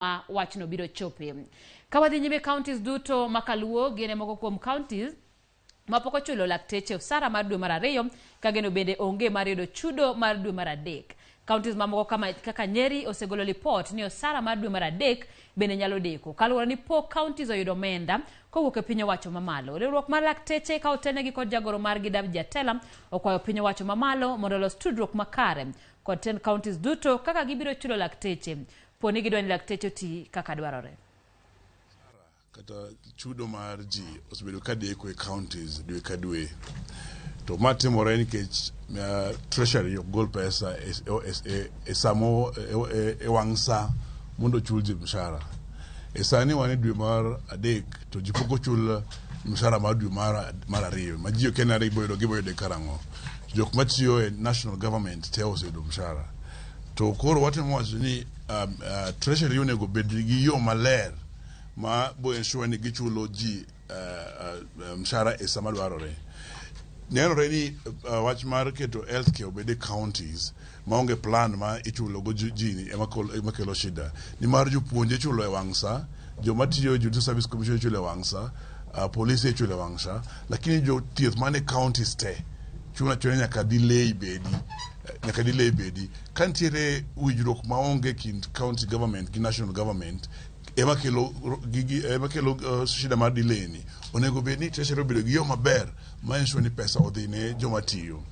Ma wachno biro chope. Ka wadhi nyime counties duto ma kaluo gin e moko kuom counties mapok ochulo lakteche osara mar dwe mar ariyo ka geno bende onge mar yudo chudo mar dwe mar adek. Counties mamoko kama, kaka Nyeri osegolo lipot ni osara mar dwe mar adek bende nyalo deko kaluwore ni pok counties oyudo omenda kowuok e piny owacho mamalo. Riwruok mar lakteche ka otelnegi kod jagoro margi David Jatela okwayo piny owacho mamalo mondo olos tudruok makare kod tend counties duto kaka gibiro chulo lakteche po ni gidwa ni lakteche oti kaka dwarore. Kata chudo mar ji osebedo ka deko e counties dwe ka dwe. To ma timore nikech treasury ok gol pesa e, e, e, e samo e, e, e wang' sa mondo ochul ji mshahara. E sani wan e dwe mar adek to ji pok ochul mshahara mar dwe mar ariyo ma ji okia ni gibo yudo gibo yude karang'o. Jok matiyo e national government te oseyudo mshahara. To koro watemo wacho ni treasury onego bed gi yo maler ma bo ensure ni gichulo ji mshahara e sama dwarore. Nenore ni wach mar keto healthcare obed e counties maonge plan ma ichulo go ji ni ema kelo shida. Nimar jopuonje ichulo e wang' sa, joma tiyo e Judicial Service Commission ichulo e wang' sa, polise ichulo e wang' sa, lakini jothieth man e counties te chuno achuna nyaka delay bedi nyaka delay bedi. Ka nitiere winjruok maonge kind county government gi national government ema kelo gigi ema kelo shida mar delay ni. Onego bed ni treasury obedo gi yo maber ma ensure ni pesa odhi ne joma tiyo.